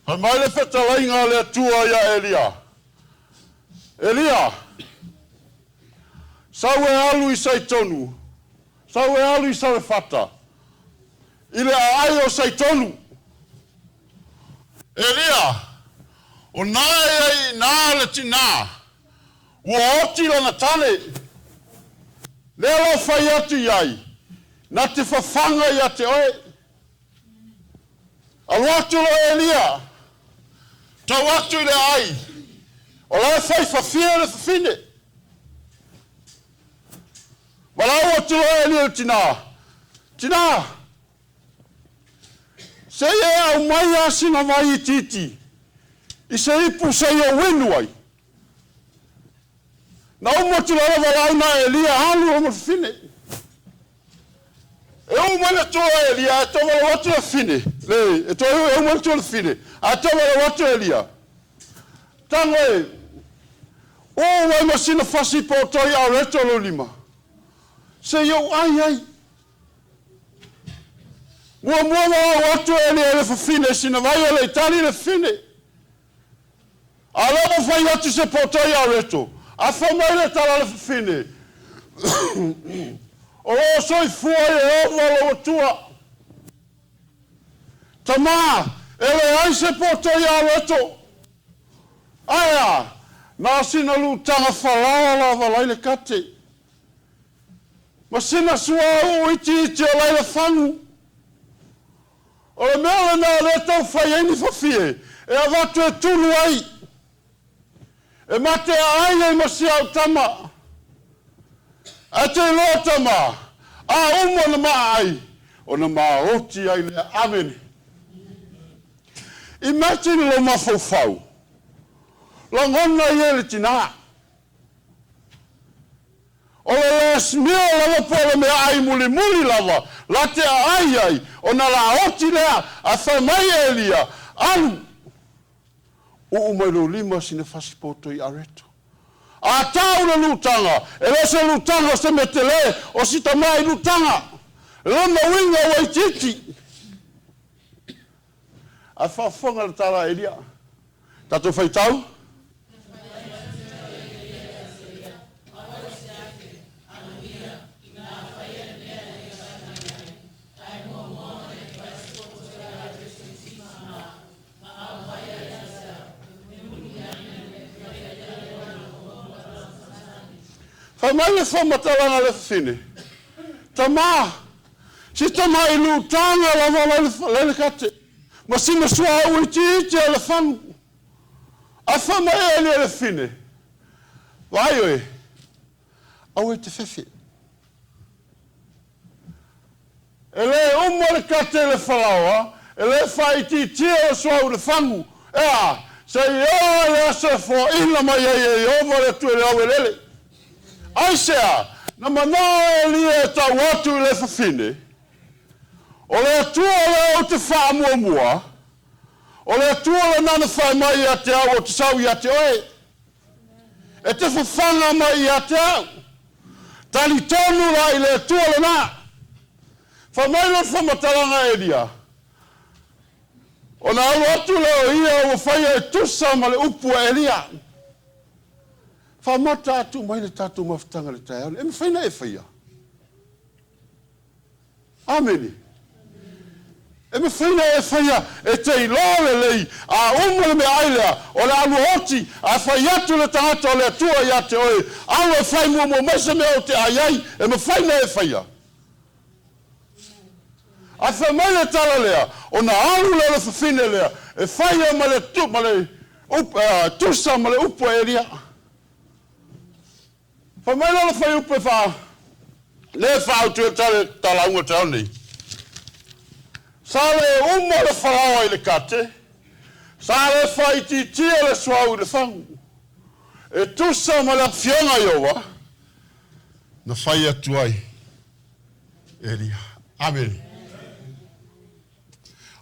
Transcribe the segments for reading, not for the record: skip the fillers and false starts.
Fai mai le fetalaiga a le Atua iā Elia, Elia, sau e alu i Saitonu, sau e alu i Sarefata, i le aai o Saitonu. Elia, o na e ai i ina le tinā, ua oti lana tane. Lea la fai atu i ai, na te fafaga ia te oe. Alu atu loa Elia, tau atu i le aai, o la e fai fafie le fafine. Valaau atu loa Elia i le tinā, Tinā, se i e aumai lava sina vai itiiti i se ipu se i ou inu ai. Na uma atu loa le valaau na Elia alu loa ma le fafine. E uu mai le tua o Elia ae tovalaua atu le fafine. Le, e toe e uu mai le tua o le fafine ae tovalaua atu Elia. Tago e, uu mai ma sina fasi poutoi areto lou lima, se i ou ai ai. Muamua valaau atu Elia i le fafine, sina vai e le i tali le fafine. A o lea ua fai atu se poutoi areto, a fai mai le tala a le fafine, O lo o soifua Ieova lou Atua. Tama, e leai se poutoi areto. Ae a, na o sina lutaga falaoa lava lai le kate, ma sina suauu itiiti o lai le fagu. O le mea lena o lea e tau fai ai ni fafie e avatu e tulu ai, e matea ai ai ma si au tama. Ae te iloa tama, a uma ona maa ai, ona maoti ai lea. Amene. Imagine lou mafaufau, lagona ia i le tinā. O le last meal lava po o le meaai mulimuli lava la te aai ai, ona laoti lea, a fai mai Elia, Alu, uu mai lou lima sina fasi poto i areto. A tau le lutaga, e le o se lutaga o se mea tele, o si tamai lutaga. Lona uiga ua itiiti. Ae faafofoga le tala a Elia. Tatou faitau. Fai mai le faamatalaga a le fafine, Tama, si tamai lutaga lava lai le kate, ma sina suauu itiiti o le fagu. Ae fai mai Eli e le fafine, Vaai oe, aua e te fefe. E le uma le kate i le falaoa, e le faaitiitia le suauu i le fagu, e a, se i oo i le aso e foaina mai ai e Ieova le Atua i le laueleele. Aisea? Na manao Elia e tau atu i le fafine, O le Atua lea ou te faamuamua, o le Atua lena na fai mai ia te au ou te sau ia te oe. E te fafaga mai ia te au. Talitonu la i le Atua lena. Fai mai lona faamatalaga a Elia, Ona alu atu lea o ia ua faia e tusa ma le upu a Elia. Faamata atu mai le tatou mafutaga i le taeao lenei. E mafai ona e faia? Amene. E mafai ona e faia e te iloa lelei, a uma le meaai lea, o le a lua oti, a fai atu le tagata o le Atua ia te oe, Alu e fai muamua mai se mea ou te ai ai, e mafai ona e faia. A fai mai le tala lea, ona alu lea o le fafine lea, e faia ma le, ma le upu, tusa ma le upu a Elia. Fai mai lona fuaiupu e faa le faautu ai le talauga taeao nei. Sa le uma le falaoa i le kate, sa le faaitiitia le suauu i le fagu. E tusa ma le afioga a Ieova na fai atu ai Elia. Amene.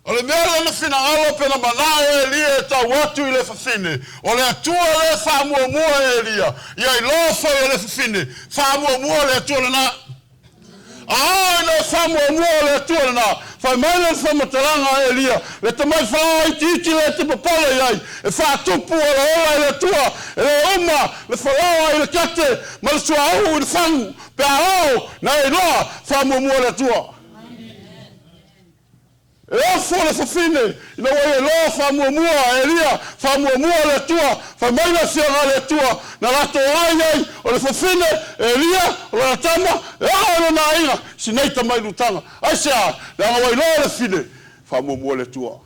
O le mea lea na finagalo pe na manao Elia e tau atu i le fafine, o le Atua lea e faamuamua e Elia, ia iloa foi e le fafine, faamuamua le Atua lena. A oo ina e faamuamua o le Atua lena, fai mai lea o le faamatalaga a Elia, le tamai falaoa itiiti lea e te popole i ai, e faatupu olaola e le Atua, e le uma le falaoa i le kate ma le suauu i le fagu, pe a oo ina e iloa faamuamua le Atua. E ofo le fafine ina ua ia iloa faamuamua a Elia, faamuamua le Atua, fai mai le Afioga a le Atua, na latou ai ai o le fafine, Elia, o lana tama, e oo i lona aiga, sinai tamai lutaga. Aisea? Leaga ua iloa le fafine, faamuamua le Atua.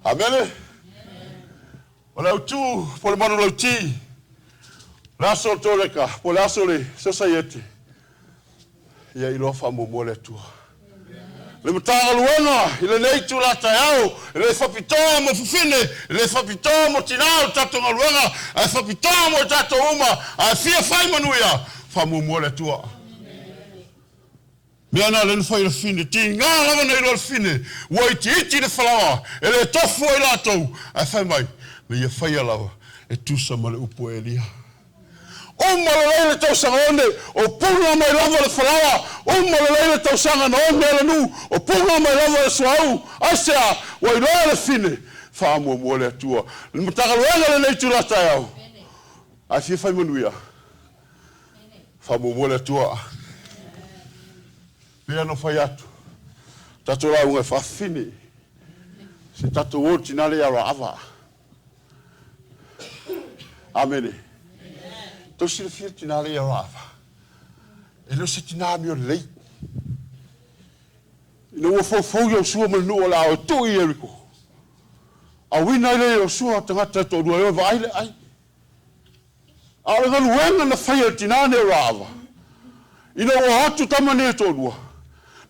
Amene. O le autu po o le manulauti, o le aso o le Toleka, po o le aso o le Sosaiete, ia iloa faamuamua le Atua. Le Matagaluega i lenei itula taeao, e le faapitoa mo fafine, e le faapitoa mo tinā o le tatou galuega, ae faapitoa mo i tatou uma, a fia fai manuia, faamuamua le Atua. Mea na lea na fai e le fafine, tiga lava na iloa le fafine, ua itiiti le falaoa, e le tofu ai latou, ae fai mai, na ia faia lava e tusa ma le upu a Elia. Uma lelei le tausaga one, o puna mai lava le falaoa, uma lelei le tausaga na one ai le nuu, o puna mai lava le suauu. Aisea? Ua iloa le fine, faamuamua le Atua. Le Matagaluega lenei itula taeao, ae fia fai manuia, faamuamua le Atua. Pei ona fai atu, tatou lauga e faafine, se tatou o tina le ia ava. Amene. Tau silafia le tinā le ia ava. E le o se tinā amio lelei. Ina ua foufou Iosua ma le nuu o le a o e tuu i Ieriko. Auina ai le Iosua tagata e toalua e o e vaai le ai. A o le galuega na faia e le tinā nei o Raava, ina ua o atu tama nei e toalua,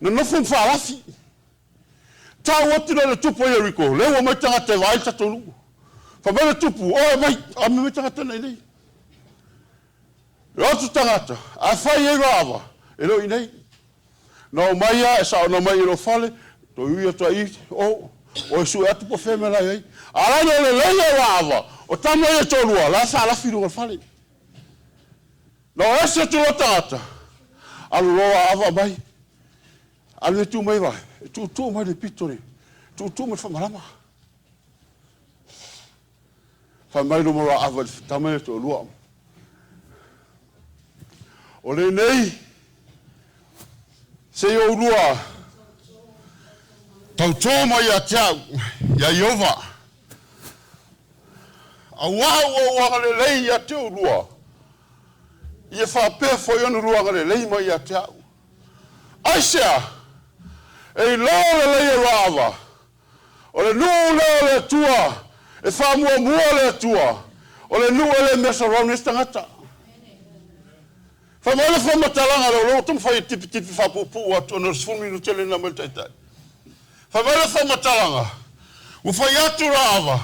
na nofo ma faalafi. Tau atu lea le tupu o Ieriko, lea ua mai tagata e vaai le tatou nuu. Fai mai le tupu, oe mai, ame mai tagata nei nei. E o atu tagata, a fai ai Raava, e le o i nei. Na o mai a e saona mai i lou fale, toe ui atu ai o, o e sue atu po fea mea la i ai. A lai o le lei o Raava, o tama ia toalua, la faalafi i luga o le fale. Na o ese atu loa tagata, alu loa ava mai, alu e tu mai vai, e tuutuu mai le pito le, tuutuu mai le faamalama. Fai mai lo Raava i le tama ia toalua. O lenei, se i oulua tautō mai ia te au, ia Ieova. Auā ua ou agalelei ia te oulua, ia faapea foi ona lua agalelei mai ia te au. Aisea, e iloa lelei e Raava, o le nuu lea o le Atua, e faamuamua le Atua, o le nuu e le mess around ai se tagata. Fai mai le faamatalaga lea o lea ua taumafai e tipitipi faapuupuu atu ona o le 10 minute lena mai le taitai. Fai mai le faamatalaga, ua fai atu Raava,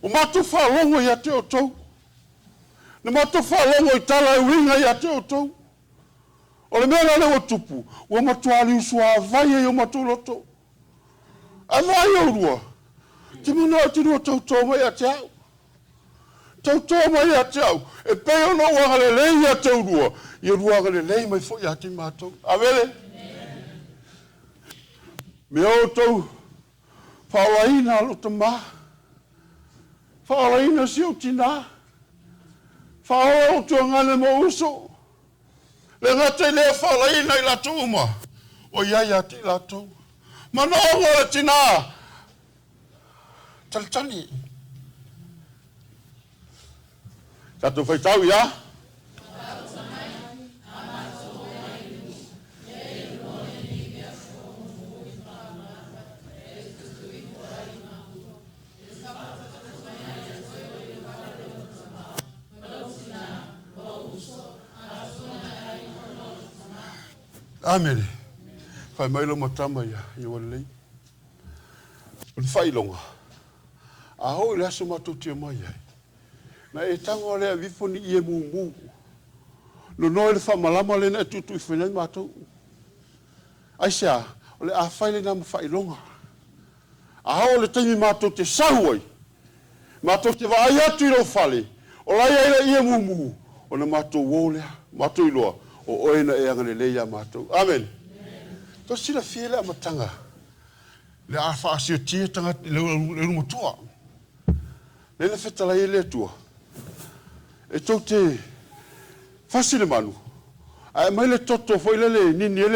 ua matou faalogo ia te outou. Na matou faalogo i tala e uiga ia te outou. O le mea la lea ua tupu, ua matua liusuavai ai o matou loto. Ae vaai oulua, te manao te lua tautō mai ia te au. Tautō mai ia te au, e pei ona ou agalelei ia te oulua, ia lua agalelei mai foi ia te matou. Avele? Me outou faaolaina lou tamā, faaolaina si ou tinā, faaola ou tuagane ma ou uso, le gata i lea faaolaina i latou uma, o iai ia te i latou. Manaoga o le tinā, talitali. Tatou faitau ia. Amene. Fai mai lo matama ia, ia ua lelei. O le faailoga, a oo i le aso matou te omai ai, na e tago lea avifo ni ie mumu. Nono i le faamalama lea na e tuutuuifo ai matou. Aisea, o le a fai lena ma faailoga. A oo le taimi matou te sau ai, matou te vaai atu i lou fale, o la i ai le ie mumu, ona matou o lea, matou iloa, O oe na e agalelei iā matou. Amene. Tou silafia le amataga le a faasiotia tagata le ulumatua. Lea na fetalai ai le Atua, e tou te fasi le manu, ae aumai le toto foi lele e nini ai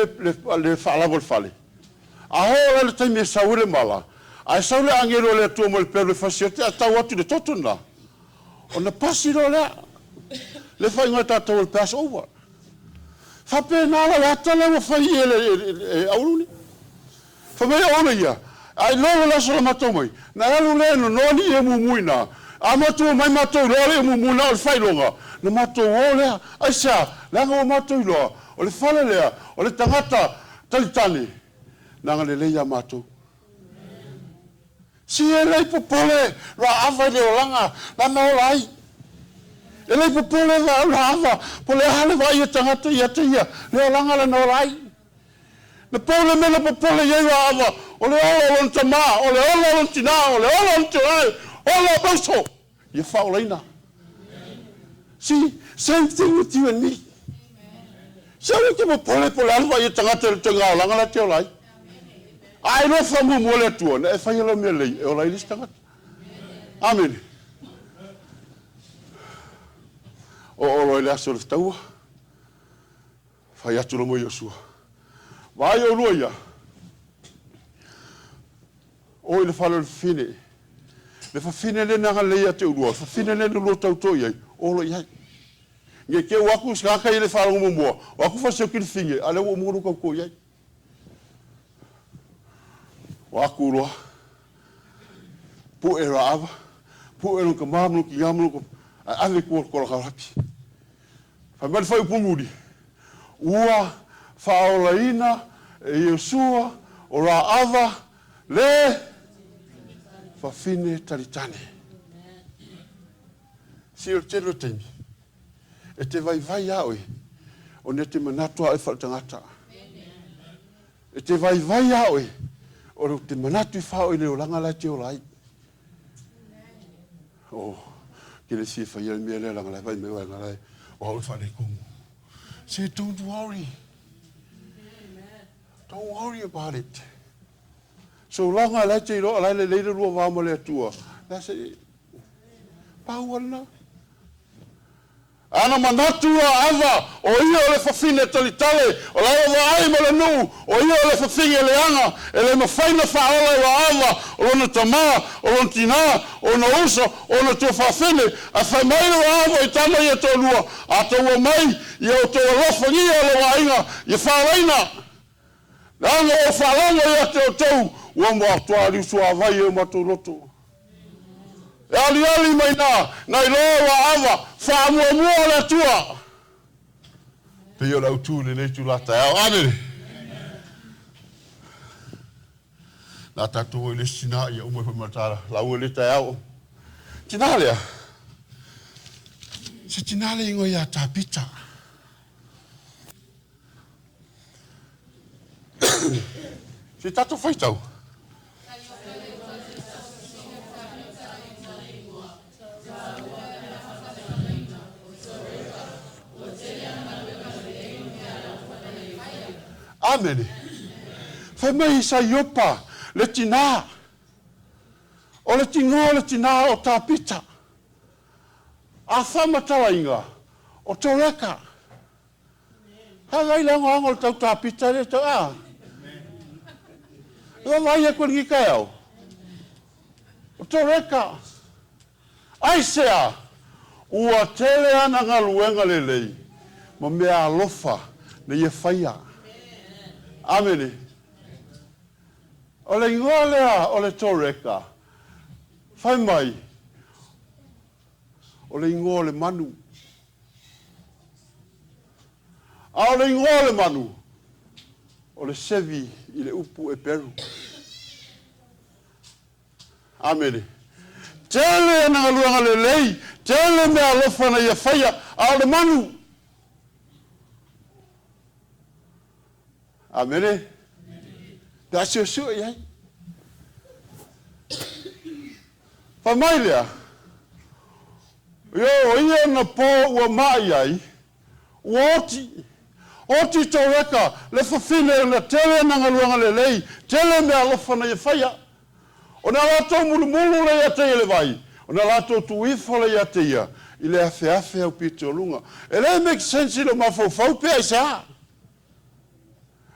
le faalavo i le fale. A oo la i le taimi e sau ai le mala, ae sau le agelu a le Atua ma le pelu e fasi atu, ae tau atu i le toto lena, ona pasi loa lea. Le faaigoa e tatou o le Passover. Faapena la le ata lea ua fai i e Auluni. Fai mai o ia, a i lolo le aso na matou mai, na alu lea e nonoa ni ie mumu i ina. A matou omai matou iloa le ie mumu na o le faailoga, na matou o lea. Aisea? Leaga ua matou iloa, o le fale lea, o le tagata talitane, na agalelei ia matou. Si e le i popole Raava i le olaga lana ola ai. E le i popole Raava po le a le vaai a tagata ia te ia le olaga lana ola ai. Na pau le mea na popole i ai Raava, o le ola o lona tamā, o le ola o lona tinā, o le ola o lona tuae, ola o mauso, ia faaolaina. See, same thing with you and me. Se aua te popole po o le a le vaai a tagata i le ituaiga olaga la e te ola ai. A e iloa faamuamua le Atua, na e faia lau mea lelei e ola ai le isi tagata. Amene. Oo loa i le aso o le taua, fai atu loa ma Iosua, Vaai oulua ia, o i le fale o le fafine. Le fafine lea na agalelei ia te oulua, le fafine lea na lua tauto i ai, o loa i ai. Ne i te i ua aku se tagata ia le faalogo muamua, o aku fasioti le fafine, a o lea ua uma ona lua tauto i ai. Ua aku loa, pue Raava, pue lona tama ma lona tina ma lona ae ave i tua o le korakarati. Fai mai le faaiupu muli, Ua faaolaina e Iosua o Raava le fafine talitane. Se o le tele o taimi, e te vaivai lava oe, ona e te manatu lava oe faaletagata. E te vaivai lava oe, ona e te manatu ifo lava oe i le olaga la e te ola ai. Oh, ke le fia faia le mea lea leaga la e vaai mai oe la e o au e faaletonu. Say, don't worry. Don't worry about it. So laga la e te iloa la e lelei le lua va ma le Atua. La se pau lena. Ana manatu a Ava, o ia o le fafine talitale, o la ua vaai ma le nuu, o ia o le fafine leaga, e le mafai na faaola e Ava, o lona tamā, o lona tinā, ona uso, ona tuafafine, ae fai mai le Ava i tama ia toalua, a tou omai, ia outou alofagia lou aiga, ia faaolaina. Leaga ua ou faalogo ia te outou, ua matua liusuavai ai o matou loto. E aliali mai na, na iloa ua ava, faamuamua le Atua. Pei o le autu i lenei itula taeao. Amene. Na tatou o i le isi tina ia uma ifo ma ta lauga i le taeao. Tina lea, se tina le ingoa ia Tapita. Se tatou faitau. Amene. Fai mai sa Iopa le tinā. O le tinoa o le tinā o Tapita. A faamatalaina o Toreka. Vaai le agoago o le tau Tapita le tau a. E vaavaai atu i lenei taeao. O Toreka. Aisea? Ua tele ana galuega lelei ma mea alofa na ia faia. Amene. O le igoa lea o le Toreka, fai mai, o le igoa o le manu. A o le igoa o le manu, o le sevi i le upu Eperu. Amene. Tele ana galuega lelei, tele mea alofa na ia faia, a o le manu. Amene. Pe a suesue i ai. Fai mai lea, Io, o ia ona po ua ma'i ai, ua oti. Oti Toreka, le fafine na tele ana galuega lelei, tele meaalofa na ia faia. Ona latou mulumulu lea ia te ia i le vai, ona latou tuu ifo lea ia te ia i le afeafe aupito i luga. E le make sense i lou mafaufau pe aisea.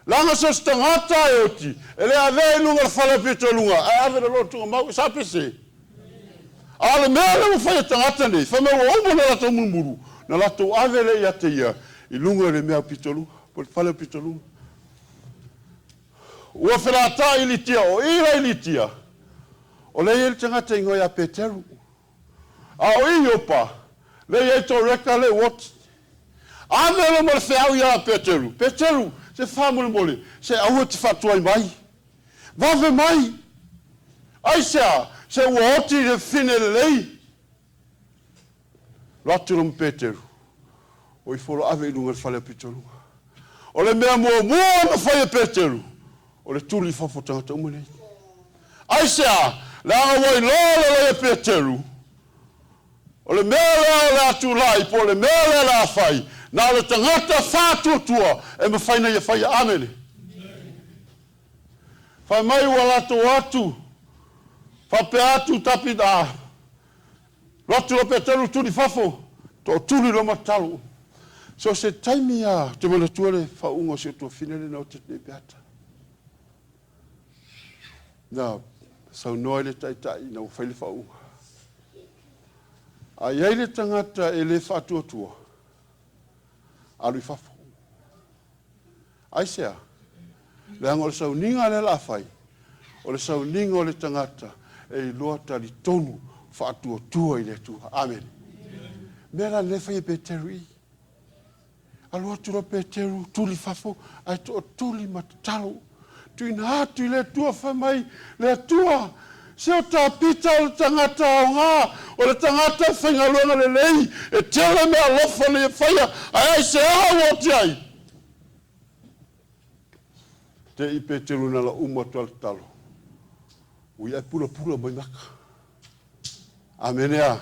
Leaga so o se tagata e oti, e le avea i luga o le fale aupito i luga, ae ave i lalo o le tuugamau. E sa pe se? A o le mea lea ua fai e tagata nei, fai mai ua uma ona latou mulumulu, na latou ave lea ia te ia i luga i le mea aupito i luga, po o le fale aupito i luga. Ua felatai i Litia, o i la i Litia, o lea e i ai le tagata e igoa ia Peteru. A o i Iopa, lea e i ai Toreka lea ua oti. Ave loa ma le feau ia Peteru, Peteru, se faamolemole, se aua e te faatuai mai. Vave mai! Aisea? Se ua oti le fafine lelei. Alu atu loa ma Peteru, o ifo loa ave i luga i le fale aupito luga. O le mea muamua na fai e Peteru, o le tuli i fafo o tagata uma nei. Aisea? Leaga ua iloa lelei e Peteru, o le mea lea o le a tulai po o le mea lea o le a fai, na o le tagata faatuatua e mafai ona ia faia. Amene. Fai mai ua latou atu, faapea atu tapi a alu atu loa Peteru tuli i fafo, tootuli loa ma tatalo. So o se taimi lava, ou te manatua le faauuga o si ou tuafafine lea na oti atu nei i Peata. Na saunoa ai le taitai ina ua fai le faauuga. A i ai le tagata e le faatuatua, alu i fafo. Aisea? Leaga o le sauniga lea o le a fai, o le sauniga o le tagata e iloa talitonu faatuatua i le Atua. Amene. O le mea la lea e fai e Peteru i i. Alu atu loa Peteru, tuli i fafo, ae tootuli ma tatalo. Tuuina atu i le Atua, fai mai le Atua, Se o Tapita o le tagata aoga, o le tagata e faigaluega lelei, e tele meaalofa na ia faia, ae aisea ua oti ai? Te i Peteru na ala uma atu a le tatalo, ui ae pulapula mai maka. Amene a.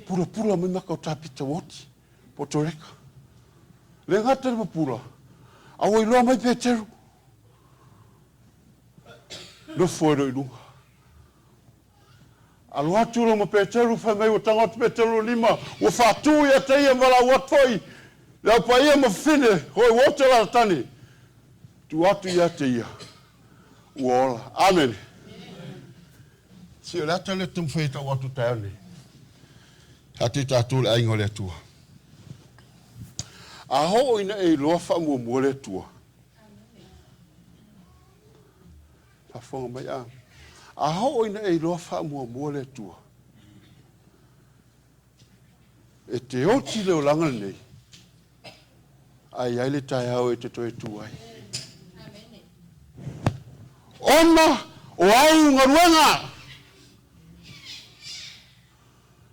Pulapula mai maka o Tapita ua oti, po o Toreka. Le gata i le pupula, a ua iloa mai Peteru. Nofo ai loa i luga. Alo atu loa ma Peteru, fai mai ua tago atu Peteru lona lima, ua faatu ia te ia ma valaau atu foi le au paia ma fafine, hoi ua oto le alatane, tuu atu ia te ia, ua ola. Amene. Se o le ata lea taumafai e tau atu taeao nei. A te tatou le aiga o le Atua. A oo ina e iloa faamuamua le Atua, Faafofoga mai a. A oo ina e iloa faamuamua le Atua, e te oti le olaga lenei, ae i ai le taeao e te toe tu ai. Ona o au galuega.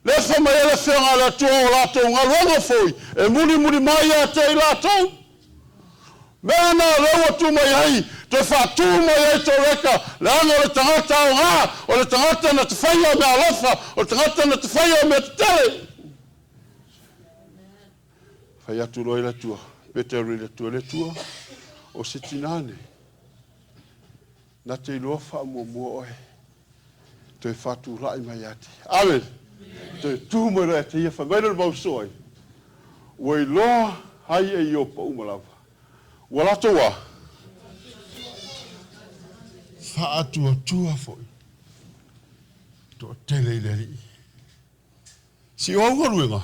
Lea e fai mai ai le Afioga a le Atua o latou galuega foi e mulimuli mai ia te i latou. Mea na o lea ua tu mai ai, toe faatu mai ai Toreka, leaga o le tagata aoga, o le tagata na te faia mea alofa, o le tagata na te faia mea tetele. Fai atu loa i le Atua, Peteru i le Atua, le Atua, o se tinā nei, Na te iloa faamuamua oe, toe faatulai mai ia te ia. Amene. Toe tu mai loa ia te ia, fai mai lea o le mau soo ai, Ua iloa ai e Iopa uma lava, ua latou a? Faatuatua foi toatele i le Alii. Si o au galuega,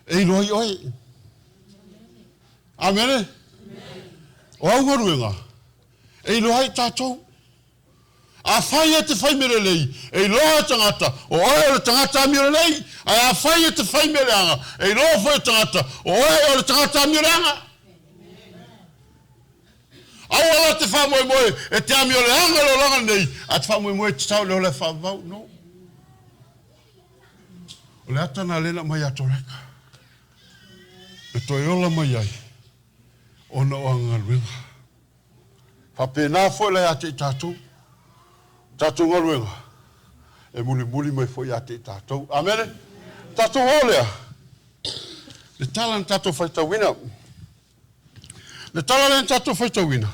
e iloa ai oe. Amene. O au galuega, e iloa ai tatou. Afai e te fai mea lelei, e iloa e tagata, o oe o le tagata amio lelei. Ae afai e te fai mea leaga, e iloa foi e tagata, o oe o le tagata amio leaga. Aua la te faamoemoe e te amio leaga le olaga lenei, ae te faamoemoe e te sao i le ola e faavavau. No. O le ata lena lea na aumai ia Toreka, na toe ola mai ai ona o ana galuega. Faapena foi la ia te i tatou, tatou galuega e mulimuli mai foi ia te i tatou. Amene? Tatou o lea, le tala na tatou faitauina. Le tala lea na tatou faitauina,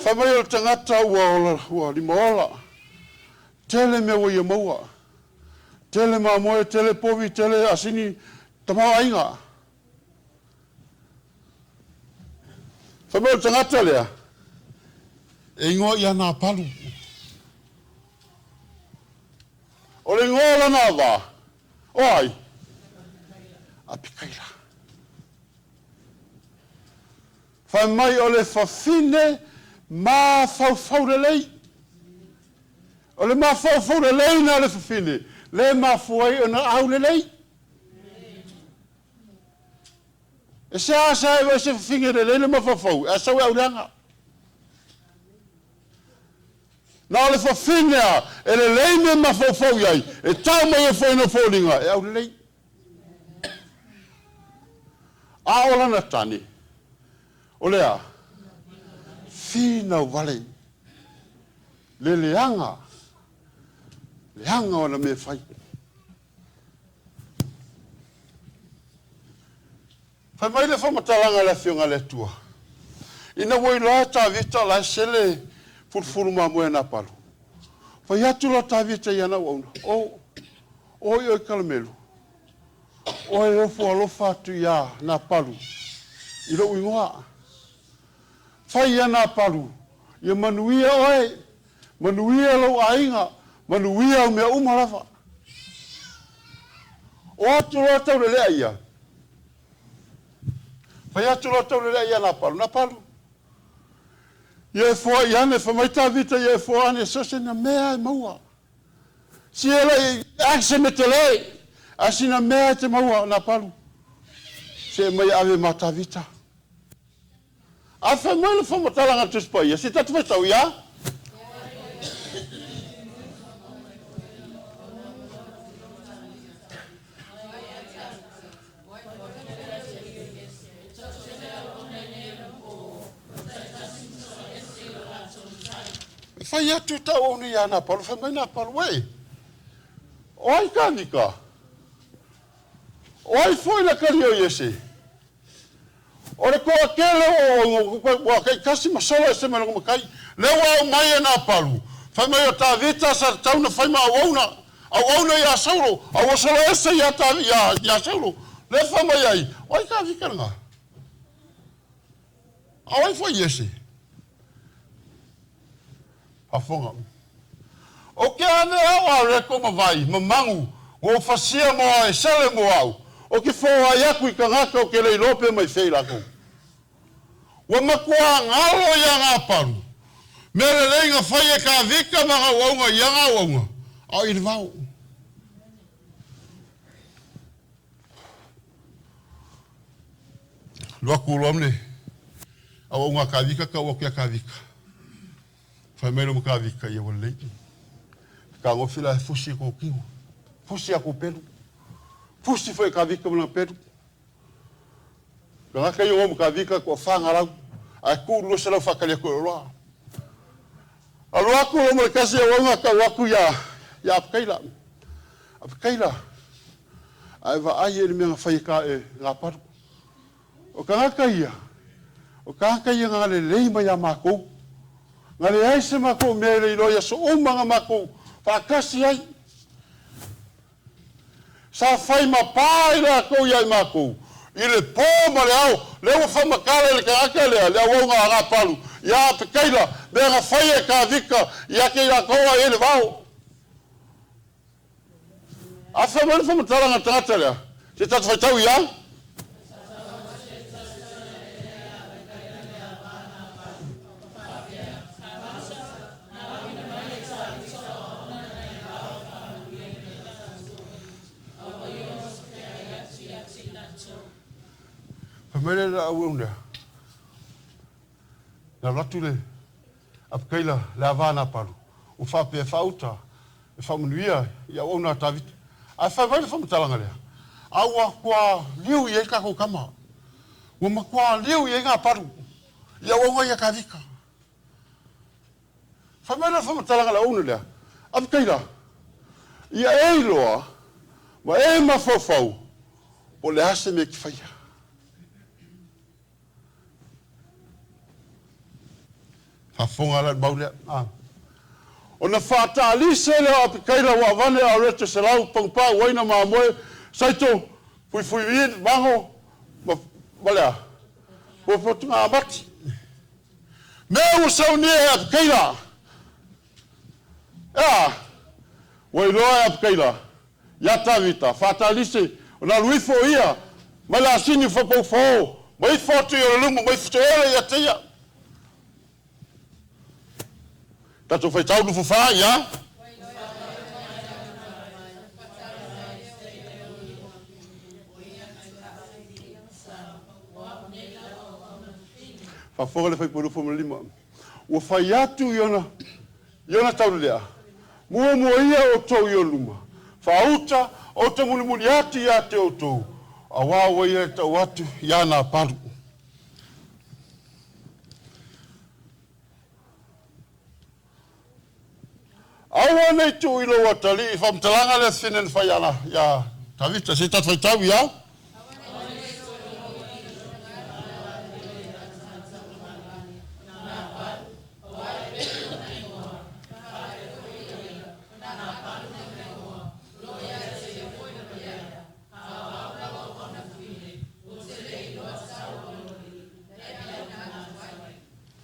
fai mai o le tagata ua ola, ua limaola, tele mea ua ia maua, tele mamoe, tele povi, tele asini, tamaoaiga. Fai mai o le tagata lea, e igoa ia Napalu. O le igoa o lana ava, o ai? Apikaila. Fai mai o le fafine mafaufau lelei. O le mafaufau lelei na o le fafine, le mafua ai ona aulelei. E se asa e se fafine lelei le mafaufau, e sau e auleaga. Na o le fafine a, e lelei me mafaufau iai, e tau mai e foi no foliga, e aulelei. A o lana tane, o lea, finau vale, le leaga, leaga ona mea fai. Fai mai le faamatalaga a le Afioga a le Atua, ina ua iloa e Tavita la e sele fulufulu mamoe a Napalu. Fai atu loa Tavita i ana auauna, o o i Karamelu, oe ofo alofa atu iā Napalu i lou igoa. Fai ia Napalu, ia manuia oe, manuia lou aiga, manuia au mea uma lava. O atu loa taulelea ia. Fai atu loa taulelea ia Napalu, Napalu. Ia e foa i ane, fai mai Tavita ia e foa ane, so se na mea e maua. Si ela i akse me te le, a sina mea e te maua Napalu. Se mai ave ma Tavita. A fai mai le faamatalaga a le Tusi Paia, se tatou faitau ia? Fai atu tau au nei ia Napalu, fai mai Napalu, uē, o ai Tavita? O ai foi le atalii o Iese? O le toatele o ua taitasi ma solo ese mai lona matai. Lea ua aumai e Napalu, fai mai o Tavita sa tatau ona fai ma auauna, auauna ia Saulo, a ua solo ese ia Saulo. Lea fai mai ai, o ai Tavita lena? A o ai foi Iese? Faafofoga. O ke ane au a reko ma vai, ma magu, ua ou fasia mo au e sele mo au, o ke foai aku i tagata o ke le iloa pe mai fea i lakou. Ua matua galo ia Napalu, mea lelei na fai e Tavita ma ana auauna i ana auauna, a o i le vao. Alu atu loa le auauna a Tavita tau atu ia Tavita. Fai mai loa ma Tavita, ia ua lelei. Fetagofi la e fusi e kou tino. Fusi a kou pelu. Fusi foi e Tavita ma lana pelu. Tagata ia o ma Tavita toafa galau. Ae tuu 200 faatali atu e oloa. Alu atu loa ma le tasi auauna tau atu ia Apikaila. Apikaila, ae vaai e le mea na fai e ka e Napalu. O tagata ia, o tagata ia na galelei mai ia matou. Na leai se matou mea e le iloa i aso uma na matou faatasi ai. Sa fai ma pa i latou ia i matou, i le po ma le ao, lea ua faamatala i le tagata lea, le auauna a Napalu, ia Apikaila, mea na fai e Tavita ia te i latou a i ai le vao. A fai mai le faamatalaga a le tagata lea, se tatou faitau ia? Fai mai le auauna lea, na alu atu le Apikaila le ava a Napalu, ua faapea e faauta e faamanuia i auauna a Tavita. Ae fai mai le faamatalaga lea, a ua matua liu i ai tatou tama, ua matua liu i ai Napalu i auauna ia Tavita. Fai mai le faamatalaga a le auauna lea, Apikaila, ia e iloa ma e mafaufau po o le a se mea e te faia. Faafofoga la le mau lea. Ona faataalise lea o Apikaila ua avane aorete 100, pagupau, uaina, mamoe, saito, fuifuiin, mago, ma le a? Puapuatuga amati. Mea ua saunia e Apikaila. Ea, ua iloa e Apikaila, ia Tavita, faataalise, ona alu ifo ia, mai le asini fapaufao, ma ifo atu i o le luga, ma ifo te ole ia te ia. Tatou faitau 24, ia. Faafofoga le faipule 25. Ua fai atu i ona taulelea, muamua ia outou i o luma, faauta, o te mulimuli atu ia te outou, auā ua ia e tau atu ia Napalu. Aua nei tuu i lou atalii, faamatalaga lea fine na fai ana ia Tavita, se tatou faitau ia.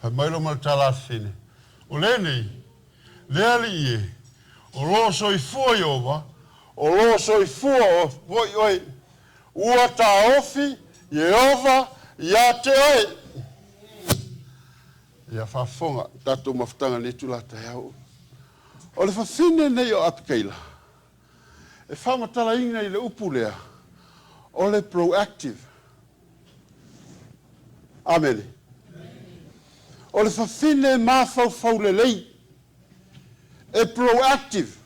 Fai mai lo ma le tala fine. O lenei, le alii e, o lo soifua Ieova, o lo soifua o foi oe, ua taofi Ieova ia te oe. Ia faafofoga tatou mafutaga nei tula taeao. O le fafine nei o Apikaila, e faamatalaina i le upu lea, o le proactive. Amene. O le fafine mafaufau lelei, e proactive.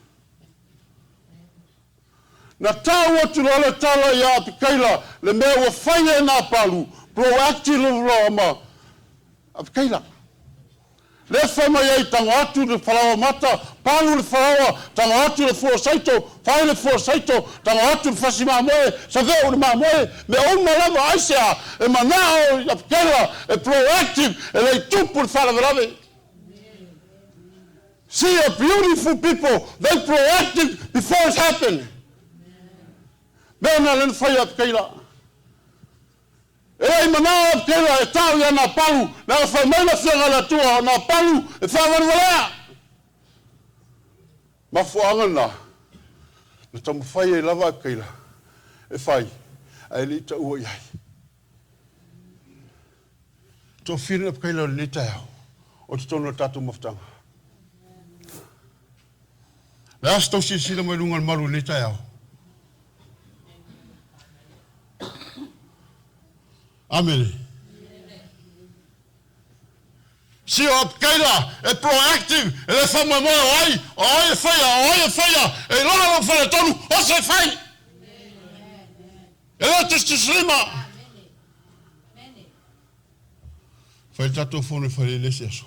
Na tau atu loa le tala ia Apikaila, le mea ua fai e Napalu, proactive loa ma Apikaila. Le fai mai ai tago atu le falaoa mata, palu le falaoa, tago atu le fua saito, fai le fua saito, tago atu le fasi mamoe, saveu le mamoe, mea uma lava aisea, e manao i Apikaila, e proactive, e lei tupu le faalavelave. See a beautiful people, they proactive before it happened. Mea na lena fai Apikaila. E lei manao Apikaila e tau ia Napalu, le aga fai mai le afioga le Atua o Napalu e faavalevalea. Mafuaaga na, na taumafai ai lava Apikaila e fai, ae le i taua i ai. Tofina Apikaila o lenei taeao, o totonu o le tatou mafutaga. Le aso tau silasila mai luga o le malu o lenei taeao. Amene. Si o Apikaila e proactive, e le faamoemoe o ai e faia, o ai e faia, e iloa lou faletonu, o se fai. E le tusitusilima. Fai le tatou fono i fale i le isi aso.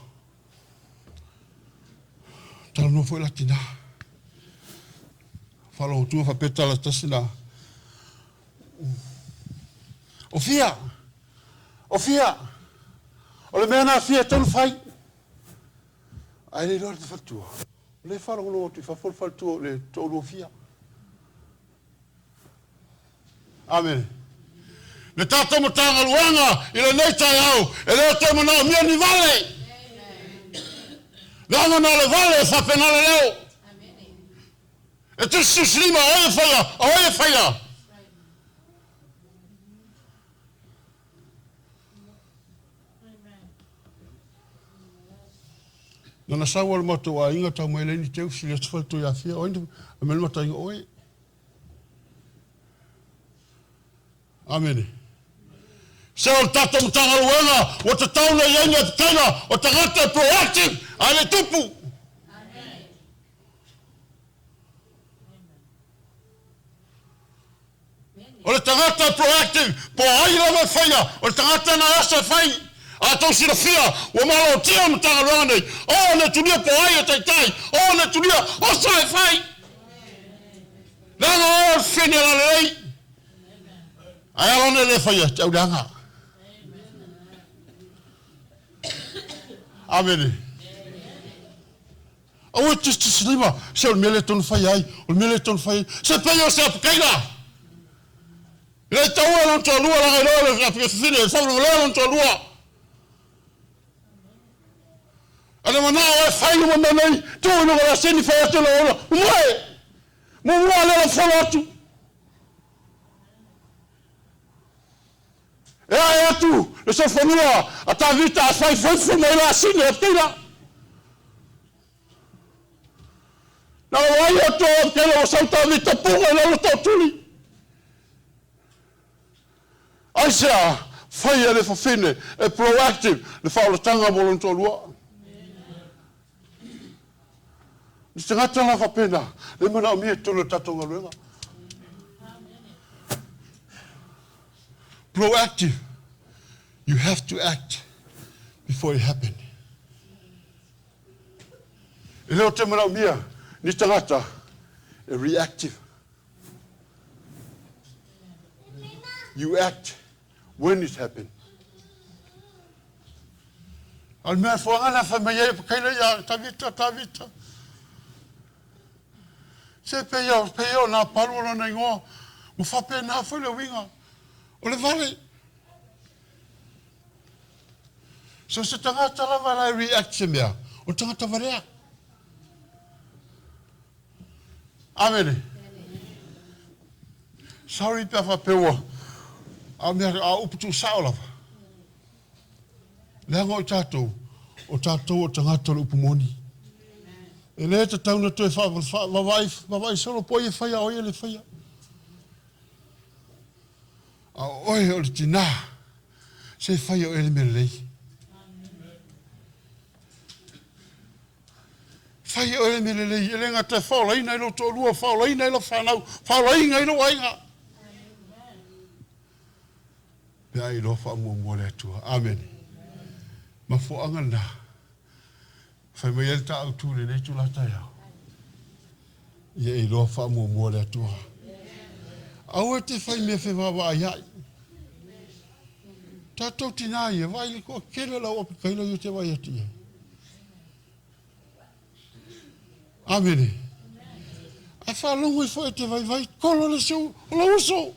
Talanoa foi la tina. Faalogotua faapea tala tasi na. O fia. O fia. O le mea na fia tonu fai. Ae le iloa le faletua. O le faalogologo atu i fafo le faletua o le toalua fia. Amene. Le tatou Matagaluega i lenei taeao, e le o toe manaomia ni vale. Leaga na o le vale e faapena le leo. E tusitusilima o ai e faia, o ai e faia. Nana sau o le matou aiga tau mai le ni teu sili atu faletua ia fia o ai a me le mataiga oe. Amene. Se o le tatou Matagaluega ua tatau ona i ai ni Apikaila o tagata e proactive ae le tupu. O le tagata proactive, po o ai lava e faia, o le tagata na e oso e fai. A tou silafia, ua malotia le Matagaluega nei, o le tulia po o ai e taitai, o le tulia, oso e fai. Leaga o le fene la lelei. Ae alone le faia, te au leaga. Amene. Aua e tusitusilima, se o le mea lea e tatau ona fai ai, o le mea lea e tatau ona fai ai. Se pei o se apakaila. E le taua lona toalua, leaga e iloa le fafine, e faavalevalea lona toalua. A na manao e fai uma mea nei, tuu i luga o le asini, fai atu lau ola, mumoe! Muamua lea lau folo atu. E ae atu le sofanua a Tavita a faifoifo mai le asini a Keila. Na o ai atu o Keila ua sau Tavita puga i lalo tautuli. Aisea? Faia le fafine e proactive le faaolataga mo lona toalua. Le tagata la faapena, le manaomia i totonu o le tatou galuega. Proactive. You have to act before it happen. E le o te manaomia ni tagata e reactive. You act when it happen. A o le mea fuaga na fai mai ai pakaila ia Tavita, Tavita. Se pe ia, pe ia o nā palu o lona ingoa. Ua faapena foi le uiga o le vale. So se tagata lava la e react se mea, o le tagata valea. Amene. Sorry pe a faapea ua, a mea, a upu tuusao lava. Leaga o tatou, o tatou o tagata o le upu moni. E le tatau na toe faavavaai solo po o ai e faia, o ai e le faia. A o oe o le tinā, se fai o oe le mea lelei. Fai oe le mea lelei, e le gata e faaolaina ai lou toalua, faaolaina ai lau fanau, faaolaina ai lou aiga. Pe a iloa faamuamua le Atua. Amene. Mafuaaga lena. Fai mai ai le taautu i lenei itula taeao. Ia e iloa faamuamua le Atua. Aua e te fai mea fevaavaaiai. Tatou tinā ia, vaai le toatele o le au apikaila ia ou te vaai atu i ai. Amene. Ae faalogo ifo e te vaivai, kolo le isi o lou uso.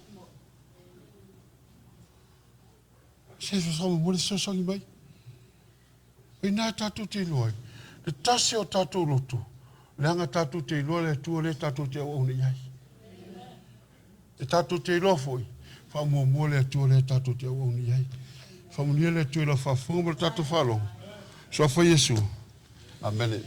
Se faamolemole le fesoasoani mai. O i ina tatou te iloa ai le tasi o tatou loto, leaga tatou te iloa le Atua lea tatou te auauna i ai. E tatou te iloa foi, faamuamua le Atua lea tatou te auauna i ai. Faamanuia le Atua i lau faafofoga ma le tatou faalogo. Suafa Iesu. Amene.